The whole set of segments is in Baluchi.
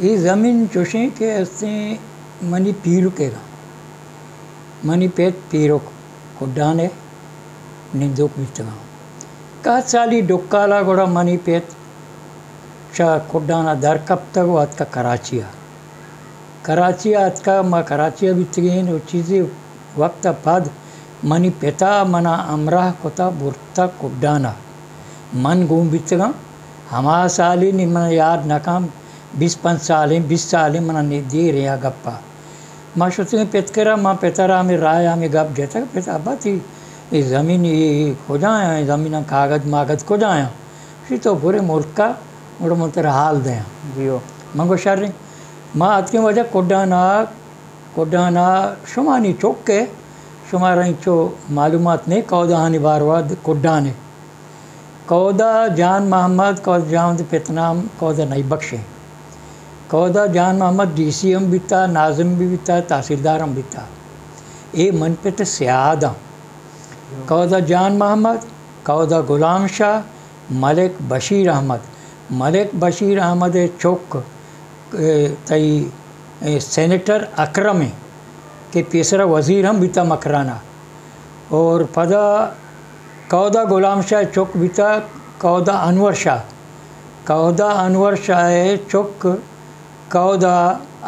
اے زمین چوشیں کہ استیں منی پیرک ءَ، منی پت پیرک کڈان ءَ نندوک بیتگاں۔ کہت سالی ڈکال ءَ گڑا منی پت چہ کڈان ءَ در کپتگ ءُ اتکگ کراچی ءَ۔ کراچی ءَ اتکگ، ما کراچی ءَ بیتگیں ءُ چیزے وقت ءَ پد منی پت ءَ من ءَ ہمراہ کت ءُ برتگ کڈان ءَ۔ من گون بیتگاں۔ ہما سالی نی من یاد نہ کن، بیست پنچ سالیں، بیست سالیں، من ءَ نی دیر ایں آ گپ ءَ۔ ما شتگیں پت کرا، ما پت ءَ را ہمے راہ ءَ ہمے گپ جتگ، پت ابا تئی اے زمین اے، اے کجا ایں؟ زمیناں کاگد ماگد کجا ایں؟ گوشی تو برے ملک ءَ، گڑا من ترا حال دیاں۔ جی ہو۔ من گو شریں۔ ما اتکیں واجہ کڈان ءَ، کڈان ءَ شما نی چک ئے، شمارا انچو معلومات نیں کہدہانی باروا، کڈان ءِ۔ کہدہ جان محمد، کہدہ جان ءِ پت نام کہدہ نئی بخش ایں۔ کہدہ جان محمد ڈی سی ہم بیتا، ناظم بھی بیتا، تحصیلدار ہم بیتا۔ اے من پت سیاد آں۔ کہدہ جان محمد، کہدہ غلام شاہ، ملک بشیر احمد۔ ملک بشیر احمد ءِ چک، اے، تئی، اے، سینیٹر اکرم ایں کہ پیسرا وزیر ہم بیتا مکران ءَ۔ اور پدا کہدہ غلام شاہ ءِ چک بیتا کہدہ انور شاہ۔ کہدہ انور شاہ ءِ چک کہدہ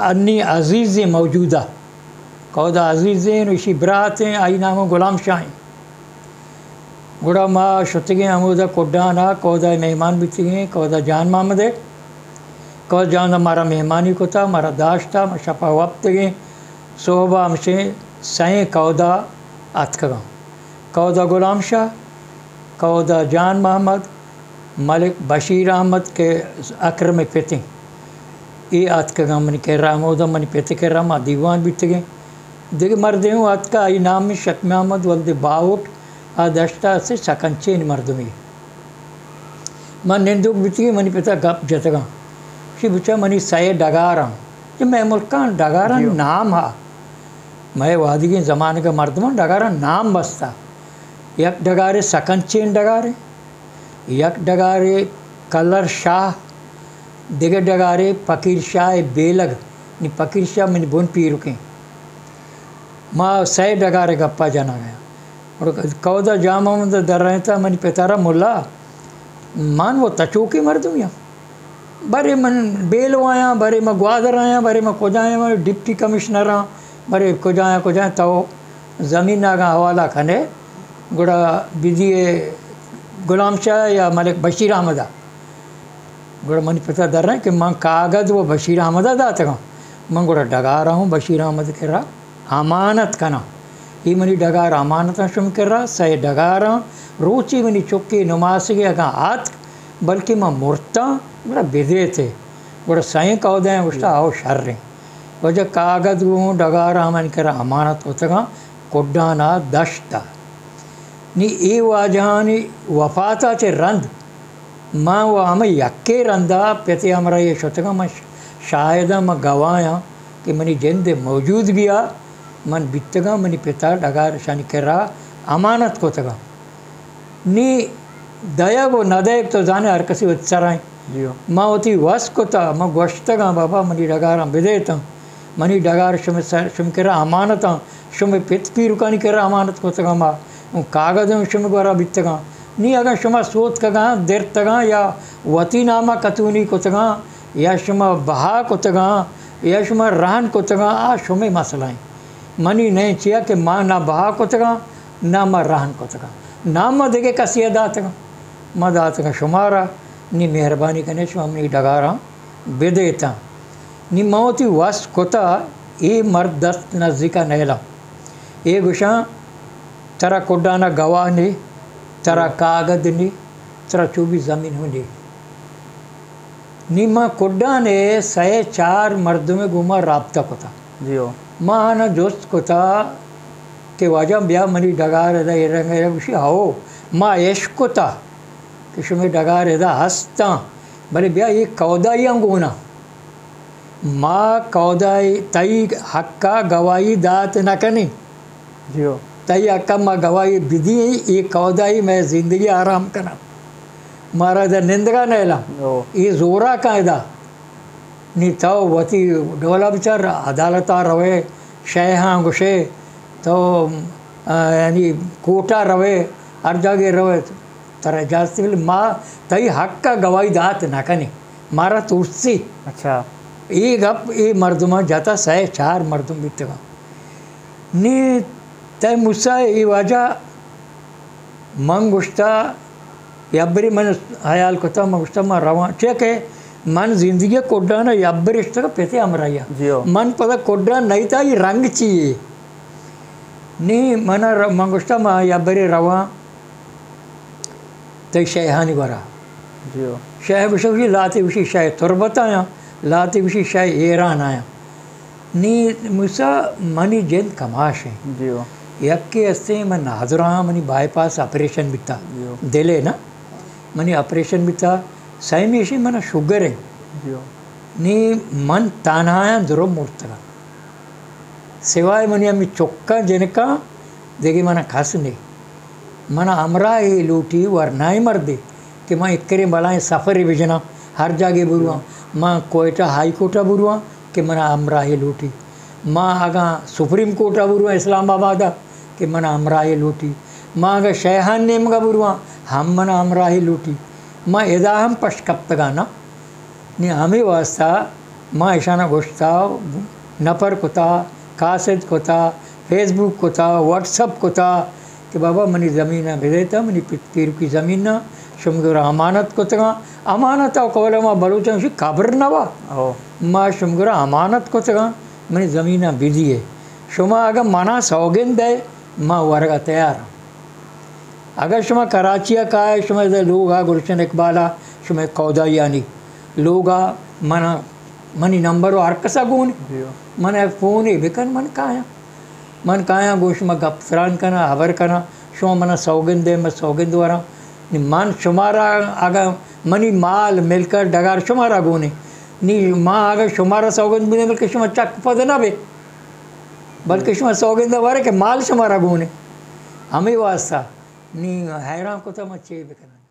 انی عزیز ایں موجودہ۔ کہدہ عزیز ایں، ایشی برات ایں، آئی نام گلام شاہ ایں۔ گڑا ما شتگیں ہمودا کڈان ءَ، کہدہ ءِ مہمان بیتگیں، کہدہ جان محمد ءِ۔ کہدہ جان ءَ مارا مہمانی کتا، مارا داشتا، ما شپا وپتگیں، سہبا ہمشیں سئیں کہدہ اتکگاں۔ کہدہ غلام شاہ، کہدہ جان محمد، ملک بشیر احمد کہ اکرم ءِ پت ایں، اے آتکگاں منی کرا، ہمودا منی پت ءِ کرا ما دیوان بیتگیں۔ دگہ مردے اوں آتکا، آئی نام شک محمد ولد باہوٹ، آ دشتا سے سکنچیں مردمے۔ من نندوک بیتگیں، منی پتا گپ جتگاں۔ شی بچا منی سئے ڈگاراں۔ کہ مئے ملکاں ڈگاراں جی۔ نام ہا۔ مئے وادگیں زمانگ ءِ مردماں ڈگاراں نام بستا۔ یک ڈگارے سکنچیں ڈگارے، یک ڈگارے کلر شاہ، دگہ ڈگارے پکیر شاہ بیلگ۔ نی پکیر شاہ منی بن پیرکیں۔ ما سئے ڈگارے گپا جنگ ءَ۔ اور کہدہ جان محمد درائینتا منی پتارا، ملا، من و تچوکی مردم یا۔ برے من بیلو آیاں، برے من گوادر آیاں، برے من کجا آیاں، من ڈپٹی کمشنر آں، برے کجا آیاں، کجا آیاں، تو زمین آگاں حوالہ کنے، گڑا بدیے غلام شاہ یا ملک بشیر احمد ءَ۔ گڑا منی پتا درائیں کہ من کاگد و بشیر احمد ءَ داتگاں۔ من گڑا ڈگار آں بشیر احمد کرا امانت کناں۔ اے منی ڈگار امانتاں شم کرا، سئے ڈگاراں۔ روچے منی چکے نماسگے اگاں آتک، بلکہ من مرتاں، گڑا بدیتے۔ گڑا سئیں کہدہ ایں گوشتا، آؤ شریں۔ واجہ کاگد گوں ڈگاراں من کرا امانت کتگاں، کڈانا دشتا۔ نی اے واجہانی وفاتا چہ رند من و ہمے یکے رندا پتے ہمراہی شتگاں۔ من ش-، شاہداں، من گواہاں کہ منی جند موجودگیا من بیتگاں، منی پتا ڈگار اشانی کرا امانت کتگاں۔ نی دئیگ و نہ دئیگ تو زانے ہر کسی وتی سرا ایں۔ جی ہو۔ من وتی وس کتا، من گوشتگاں بابا منی ڈگاراں بدیتاں، منی ڈگار شمے سر، شمے کرا امانتاں، شمے پت پیرکانی کرا امانت کتگاں ما، اوں کاگد اوں شمے گورا بیتگاں۔ نی اگاں شما سوتکگاں، درتگاں یا وتی ناما کتونی کتگاں یا شما بہا کتگاں یا شما رہن کتگاں، آ شمے مسئلہ ایں۔ منی نئیں، چیا کہ ما نہ بہا کتگاں، نہ ما رہن کتگاں، نہ ما دگہ کسی ءَ داتگاں۔ ما داتگاں شمارا، نی مہربانی کنے شما منی ڈگاراں بدیتاں۔ نی ما وتی وس کتا، اے مرد دست نزیکا نیلاں۔ اے گوشاں، ترا کڈانا گواہ نی، ترا کاگد نی، ترا چوبی زمین ہوں نی۔ نی ما کڈان ءِ سئے چار مردم ءَ گوں ما رابطہ کتا۔ جی ہو۔ ما آناں جست کتا کہ واجہ بیا منی ڈگار ادا اے رنگ ءَ، گوشی ہو، ما اشکتا کہ شمے ڈگار ادا ہستاں، بلے بیا اے کودائی ہم گونا۔ ما کودائی تئی حقا گواہی دات نہ کنیں۔ جی ہو۔ تئی حقا ما گواہی بدیں، اے کودائی مئے زندگی آرام کناں۔ مارا ادا نندگا نیلاں۔ ہو۔ اے زوراکاں ادا۔ نی تو وتی ڈولا بچار، عدالتا روئے، شیہاں گوشے، تو، آ، یعنی کورٹا روئے، ہر جاگے روئے، ترا اجازت ملے، ما تئی حق ءَ گواہی دات نہ کنیں، مارا ترسی۔ اچھا۔ اے گپ اے مردماں جتا، سئے چار مردم بیتگاں۔ نی تئی موسیٰ اے واجہ من گوشتا، یبرے من حیال کتا، من گوشتا، من رواں، چیا کہ من زندگی کڈانا یبرے اشتگا پتے ہمراہیا۔ جی ہو۔ من پدا کڈا نئیتا، ای رنگ چیے؟ نی من ر-، من گوشتا، من یبرے رواں تئی شیہانی گورا۔ جی ہو۔ شیہ گوشی، گوشی لاتے گوشی شیہ تربت آیاں، لاتے گوشی شیہ ایران آیاں۔ نی موسیٰ، منی جند کماش ایں۔ جی ہو۔ یکے ہستیں من نادراہاں، منی بائی پاس آپریشن بیتا۔ جی ہو۔ دلے نا، منی آپریشن بیتا، سیمی اشی من شوگر ایں۔ جی ہو۔ نی من تنہایاں درو مرتگاں۔ سوائے منی ہمے چکاں جنکاں دگہ منا کس نے۔ منا ہمراہے لوٹی، ورنائیں مردے کہ من اکریں بلائیں سفرے بجناں، ہر جاگے برواں۔ من کوئٹہ ہائی کورٹا برواں کہ منا ہمراہے لوٹی۔ من اگاں سپریم کورٹا برواں اسلام آبادا کہ منا ہمراہے لوٹی۔ من اگاں شیہان نیمگا برواں، ہم منا ہمراہے لوٹی۔ من ادا ہم پشت کپتگاں نا۔ نی ہمے واسطہ ما اشانا گوشتا، نپر کتا، قاصد کتا، فیس بک کتا، واٹس اپ کتا کہ بابا منی زمینا بدیتا، منی پت پیرکی زمینا شمگرا امانت کتگاں۔ امانت ء قول ما بلوچاں شی قبر نوا۔ او۔ ما شمگرا امانت کتگاں، منی زمینا بدیے۔ شما اگاں منا سوگند دئے، ما ورگا تیاراں۔ اگاں شما کراچی ء کائے، شما ادا لوگ ء گلشن اقبال ء، شما کودایانی لوگ ء، من، منی نمبر و ہر کس ء گون۔ جی ہو۔ من ء فون ء بکن، من کایاں۔ من کایاں گوں شما گپ تران کناں، ہبر کناں، شما من ء سوگند دے، من سوگند وراں۔ نی من شمارا اگاں منی مال، ملکت، ڈگار شمارا گون ایں۔ نی ما اگاں شمارا سوگند بدیں، بلکہ شما چک پد نہ بے، بلکہ شما سوگند ء ورے کہ مال شمارا گون ایں۔ ہمے واسطہ نی حیران کتا من چے بکناں۔